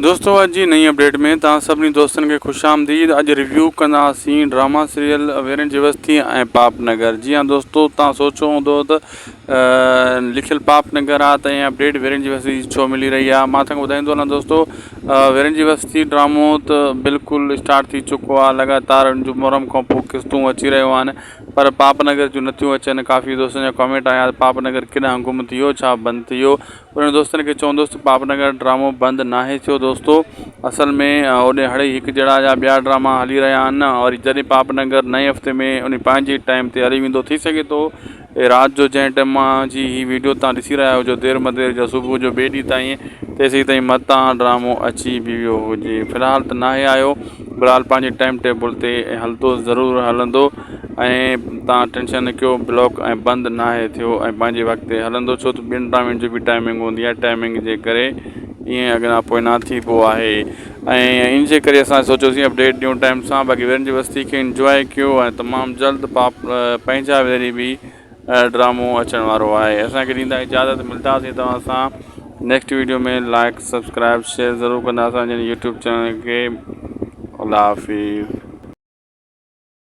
دوستو اڄ جي نئين اپڊيٽ ۾ توهان سڀني دوستن کي خوش آمديد اڄ ريويو ڪنداسين ڊراما سيريل ويرن جي وستي ۽ پاپ نگر جي ها دوستو توهان سوچيو هوندو ته لکيل پاپ نگر آ ته اپڊيٽ ويرن جي وستي جي ڇو ملي رهي آ مان توهان کي ٻڌائيندو هلان دوستو ويرن جي وستي ڊرامو ته بلڪل اسٽارٽ ٿي چڪو آ لڳاتار ان جو محرم کان پوء قسطون اچي رهيون آهن پر پاپ نگر جون نٿيون اچن ڪافي دوستن جا ڪمينٽ آيا ته پاپ نگر ڪيڏانهن گم ٿي ويو ڇا بند ٿي ويو انهن دوستن کي چوندس ته پاپ نگر ڊرامو بند ناهي ٿيو دوستو اصل ۾ اوڏي هڙئي هڪ جهڙا جا ٻيا ڊراما هلي رهيا آهن وري جڏهن پاپ نگر نئين هفتي ۾ انهي پنهنجي ٽائيم تي هلي ويندو ٿي سگهي ٿو رات جو جنهن ٽائيم مان جي هي ويڊيو تان ڏسي رهيا هجو دير مدير جا صبح جو ٻئي ڏينهن تائين تيسين تائين متان ڊرامو اچي به ويو هجي في الحال ته ناهي آيو بهرحال پنهنجي ٽائيم ٽيبل تي هلندو ضرور هلندو ۽ توهان ٽينشن نه ڪيو بلاڪ ۽ بند ناهي ٿيو ۽ پنهنجي وقت تي هلندو ڇو ته ٻين ڊرامن جي به ٽائمنگ هوندي آهي ٽائمنگ جي ڪري ائين اڳنا پوئنا ٿيبو آهي ۽ ان جي ڪري اسان سوچيوسين اپڊيٽ ڏيون ٽائيم سان باقي ويرن جي وستي کي انجواء ڪيو ۽ تمام جلد پاپ پنهنجا ويري به ڊرامو اچڻ وارو آهي اسان کي ڏيندا اجازت ملداسين توهان سان next video ۾ like subscribe share ضرور ڪندا اسان جي يوٽيوب چينل کي الله حافظ.